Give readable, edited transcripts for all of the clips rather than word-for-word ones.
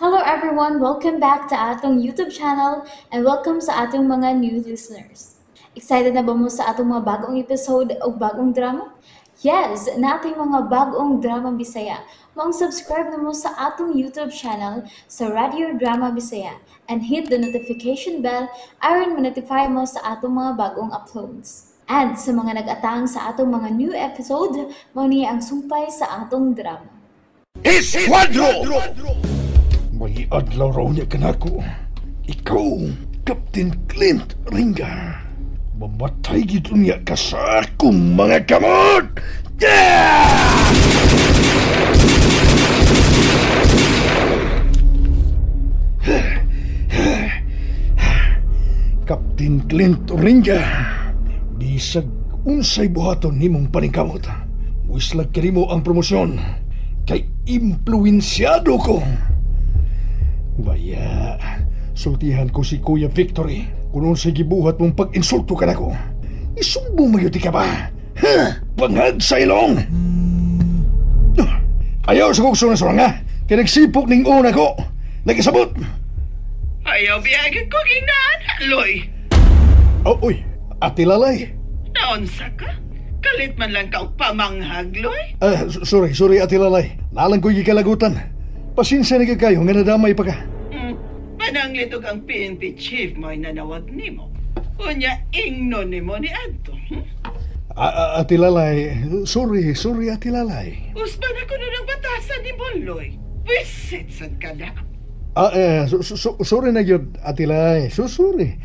Hello everyone! Welcome back to atong YouTube channel and welcome sa atong mga new listeners. Excited na ba mo sa atong mga bagong episode o bagong drama? Yes! Nating mga bagong drama Bisaya. Maong subscribe na mo sa atong YouTube channel sa Radio Drama Bisaya and hit the notification bell aron ma-notify mo sa atong mga bagong uploads. And sa mga nag-atang sa atong mga new episode, mao ni ang sumpay sa atong drama. Esquadro! May adlaw raw niya kanako. Ikaw, Captain Clint Ringa. Mamatay gito niya ka sa akong mga kamot! Yeah! Captain Clint Ringa, bisag unsay buhaton nimong paningkamot. Wislag kanimo ang promosyon kay impluensyado ko. Baya, sultihan ko si Kuya Victory kung unsay gibuhat mong pag-insulto ka nako. Isumbong magyuti ka ba? Ha? Panghag sa ilong! Ayaw sa kong sunang-sunang ha? Kaya nagsipok ning una ko. Nag-isabot! Ayaw biyagin ko ginaan, Loy. Oh, uy, Ate Lalay. Naunsa ka? Kalit man lang ka og pamanghag, Loy. Sorry, Ate Lalay. Nalang ko'y gikalagutan. Pasensya na kayo, nga nadamay pa ka. Pananglitog ang PNP chief mo'y nanawag nimo. Unya, ingno nimo ni Adto. Ate Lalay, sorry, Ate Lalay. Usban ako na ng batasan ni Boloy. Wisit sad ka na. Sorry na yun, Ate Lalay. So, sorry.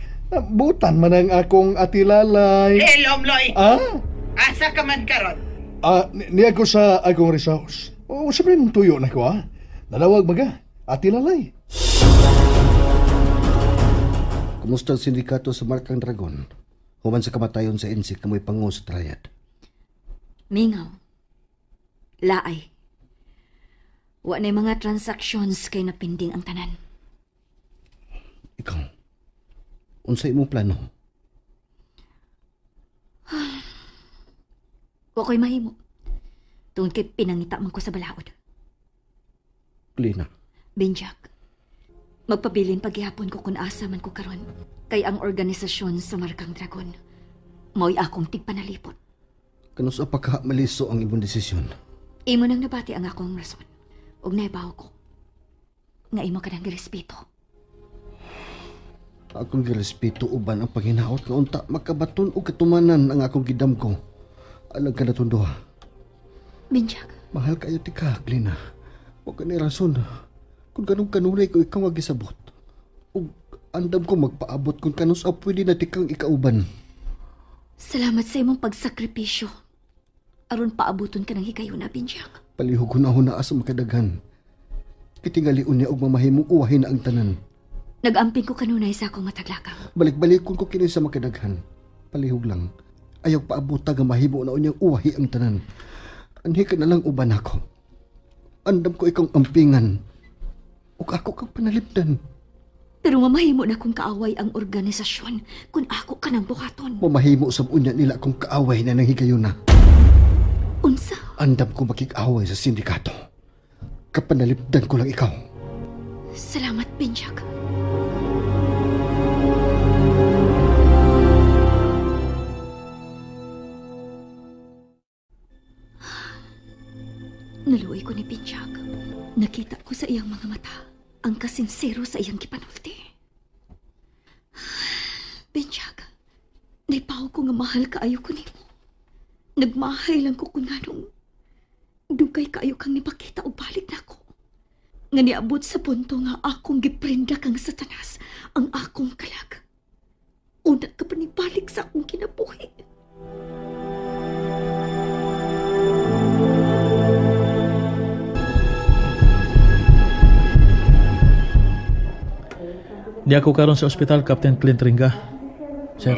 Butan man ang akong Ate Lalay. Hello, Loy. Ah? Asa ka man karon? Niya ko sa akong rest house. Oh, sabi mong tuyo na ko, ha? Nanawag maga, Ate Lalay. Kumusta ang sindikato sa Markang Dragon? Human sa kamatayon sa NC kamoy pango sa Triad. Mingaw. Laay. Wa na mga transactions kay napinding ang tanan. Ikaw, unsay imong plano? Wa ko'y mahimo. Tungod kay pinangita man ko sa balaod. Lina. Benjak, magpabilin paghihapon ko kung asa man ko karon kay ang organisasyon sa Markang Dragon mao'y akong tigpanalipot. Kanus pa ka maliso ang imong desisyon? Imo nang nabati ang akong rason ug naibaw ko nga imo ka nang girespeto. Akong girespeto uban ang paghinaot nga unta makabaton og katumanan ang akong gidamgo. Alang ka natong duha. Benjak, mahal kayo ti ka, Lina. Wa ka ni rason. Kung ganong kanunay ko ikaw magisabot. Ug andam ko magpaabot kung kanus a pwede na tikang ikauban. Salamat sa imong pagsakripisyo. Aron paabuton ka ng higayuna, Benjak. Palihog hunahuna sa makadaghan. Kitingalion niya og mamahimong uwahin na ang tanan. Nagamping ko kanunay sa akong mataglakaw. Balik-balikon ko kini sa makadaghan. Palihog lang. Ayaw paabota nga mahimo na unyang uwahi ang tanan. Anhi ka na lang uban ako. Andam ko ikong ampingan. Ug ako kang panalipdan. Pero mamahimo na kong kaaway ang organisasyon kung ako ka ng buhaton. Mamahimo sa unya nila akong kaaway na nanghigayon na. Unsa? Andam ko makikaway sa sindikato. Kapanalipdan ko lang ikaw. Salamat, Benjak. Naluoy ko ni Benjak. Nakita ko sa iyang mga mata ang kasinsero sa iyang gipanulti. Benjak, naipaw ko nga mahal kaayo ko nimo. Nagmahay lang ko kung anong dugay kaayo kang nipakita o balik na ko. Nga niabot sa punto nga akong giprenda kang Satanas ang akong kalag. Una ka pa nibalik sa akong kinabuhi. Di ako karon sa ospital, Captain Clint Ringa. Sir.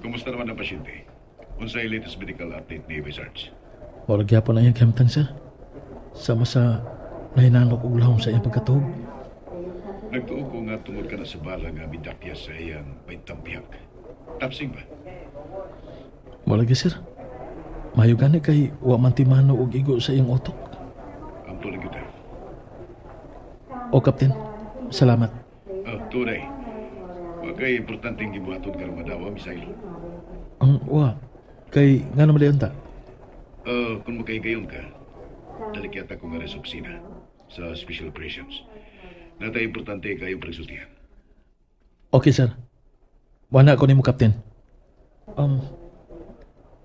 Kumusta naman ang pasyente? Unsay latest medical update ni Wizards? Wala gyapon na iyang kahimtang, sir. Sama sa nahinanok og lahom sa iyang pagkatuog. Nagtuo ko nga tungod ka na sa bala nga midakya sa iyang baitang bihak. Tapsing ba? Wala gyud, sir. Mayo gani kay wa man timano og igo sa iyang utok. Ampo lang gyud. O, Captain. Salamat. Oh, tunay. Wa kay importanteng gibuhaton karong adlaw, Misael. Ang wa. Kay nga naman diyan ta? Kung makahigayon ka, dali kaya ko nga sa opisina sa Special Operations. Natay importante kayong pagsultihan. Okay, sir. Wala ko nimo, Captain.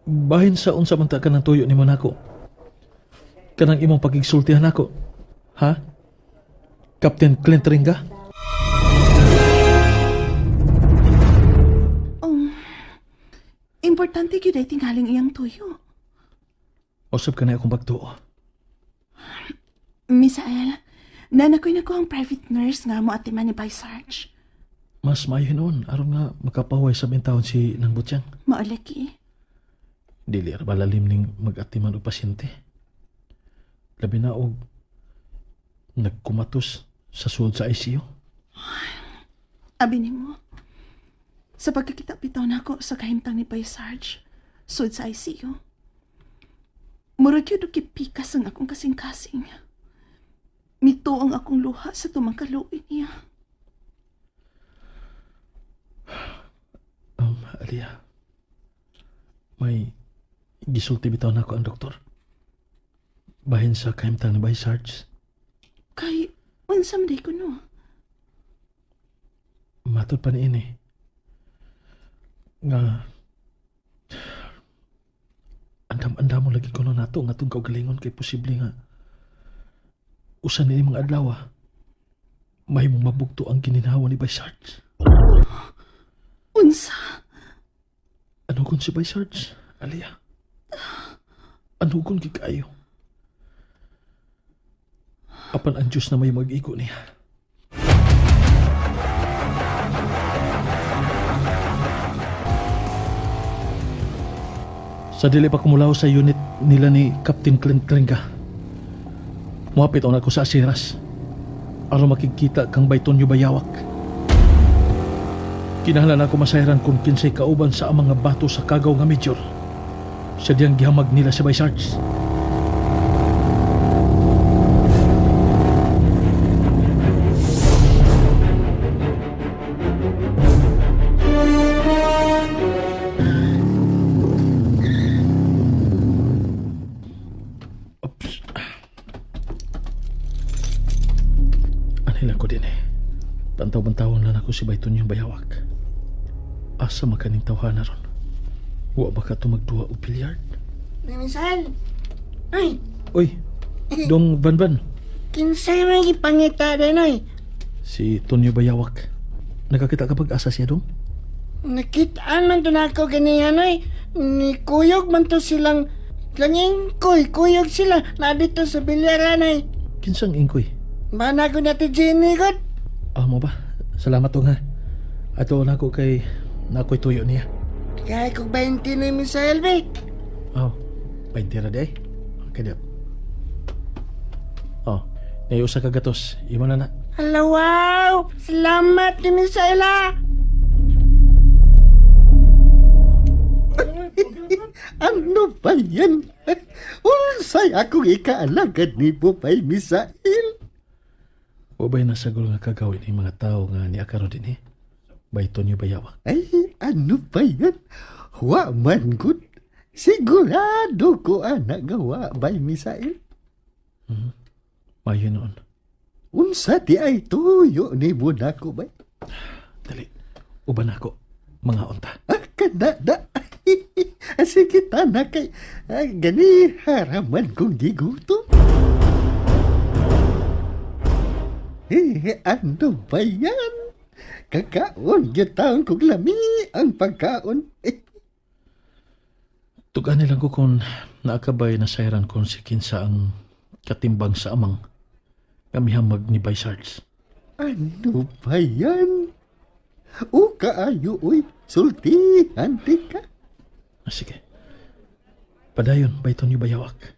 Bahin sa unsa man ta kanang tuyo nimo nako. Kanang imong pagigsultihan nako. Ha? Captain Clint Ringa? Importante gyud ay tingaling iyang tuyo. Usab ka na akong pagtuo. Misael, nanakoy na ko ang private nurse nga mo atiman ni Vice Sarge. Mas maayo noon, aron nga makapahuway sa bintahon si Nang Butsyang. Maalaki. Dili ra balalim ning mag-atiman og pasyente. Labi na og nagkumatos sa sulod sa ICU. Abi nimo. Sa pagkakita bitaw nako sa kahimtang ni Vice Sarge, sud sa ICU. Murag yun og gipikas ang akong kasing-kasing. Mito ang akong luha sa tumang kaluoy niya. Alia, may gisulti bitaw nako ang doktor. Bahin sa kahimtang ni Vice Sarge. Kay, unsa man day ko no? Matod pa niini. Nga, andam-andam mo lagi ko na nato nga itong kaugalingon kay posible nga usan ni mga adlaw, may mong mabugto ang gininhawa ni Vice Sarge. Unsa? Ano kung si Vice Sarge, Alia? Ano kung gikayo? Apan ang Diyos na may mag-igo niya. Sa dili pa kumulaw sa unit nila ni Captain Clint Ringa, muhapit ako sa asiras aron makikita kang Baytonyo Bayawak. Kinahanglan ako masayran kung kinsay kauban sa mga bato sa kagaw nga major sa diyang gihamag nila sa Vice Sarge. Oops. Anhila ko din eh. Bantaw-bantawon lang ako si Baytonyo Bayawak. Asa makaning tawhana ron? Wa ba ka tumagduha o bilyard? Misael! Ay! Uy! Dong Van Van! Kinsay may gipangita din, oy! Si Tonyo Bayawak. Nakakita ka pag-asa siya, Dong? Nakitaan man to na ako ganihan, oy! Nikuyog man to silang ingkoy. Kuyog sila na dito sa bilyaran, oy! Kinsang ingkoy? Manago na ti Jenny, god! Ah, mo ba? Salamat, Dong, ha? Ato na ako kay nako'y tuyo niya. Kaya kong 20 na Misael, be. Oh, 20 ra di ay. Okay, di. Oh, naiusa ka gatos. Imo na na. Hala, wow! Salamat ni Misael, ha! Ano ba yan? Unsay akong ikaalagad ni Bupay Misael? O ba'y nasagol nga kagawin ng mga tao nga niakaro din eh? Baytonyo Bayawak. Ay, ano ba yan? Wa man good. Sigurado ko anak gawa bay Misael. Mayo noon. Unsa di ay tuyo ni Bunako bay? Dali, uban ako. Mga unta. Ah, kada da. Sige tana kay gani haraman kong gigutom. Eh, ano ba yan? Kakaon, gitaon kong lami ang pagkaon. Tugan nilang ko kung naakabay na sayran kung si kinsa ang katimbang sa amang kamihamag ni Vice Sarge. Ano ba yan? O kaayo, uy, sultihan ti ka. Sige. Padayon, Baytonyo Bayawak.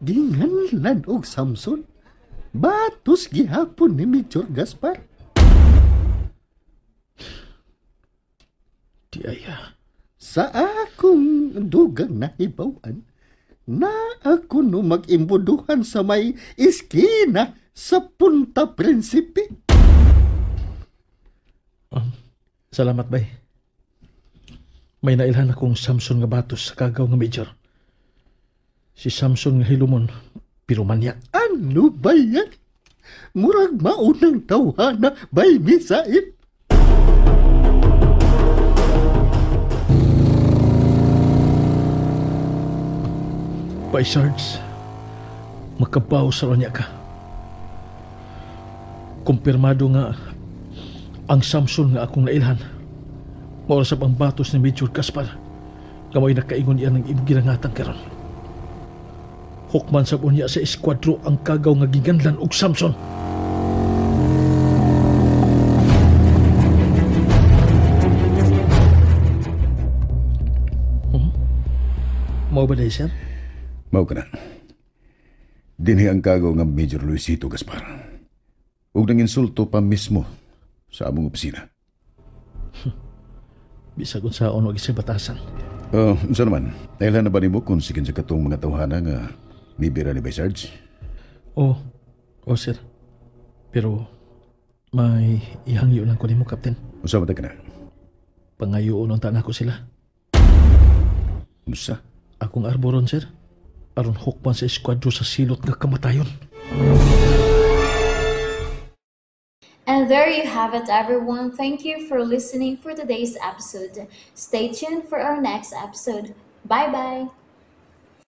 Ginganlan og Samson. Batos gihapon ni Major Gaspar. Di ay Sa akong dugang nahibawan, Na ako no mag-imbuduhan sa may iskina sa Punta Prinsipe. Salamat, bay. May nailhan akong Samson nga batos sa kagaw nga major. Si Samson nga hilumon, pero manyak. Ano ba yan? Murag maunang tawhana, bay Misael. Bay Sarge, makabaw sa ronya ka. Kumpirmado nga ang Samson nga akong nailhan. Maura sab ang batos ni Major Gaspar. Kamoy nakaingon iyan ang imong ginangatan karon. Hukman sab unya sa eskuadro ang kagaw nga giganlan og Samson. Mao ba day, sir? Mao ka na. Dinhi ang kagaw nga Major Luisito Gaspar. Ug nang insulto pa mismo sa among opisina. Bisag unsaon og isang batasan. Unsa naman? Nailhan na ba nimo kung sikin sa katong mga tawhana nga mibira ni Bay Sarge? Oh, sir. Pero may ihangyo lang ko nimo, Captain. Unsa man ta kana? Pangayoon unta nako sila. Unsa? Akong arboron, sir. Aron hukman sa eskuadro sa silot nga kamatayon. And there you have it, everyone. Thank you for listening for today's episode. Stay tuned for our next episode. Bye-bye!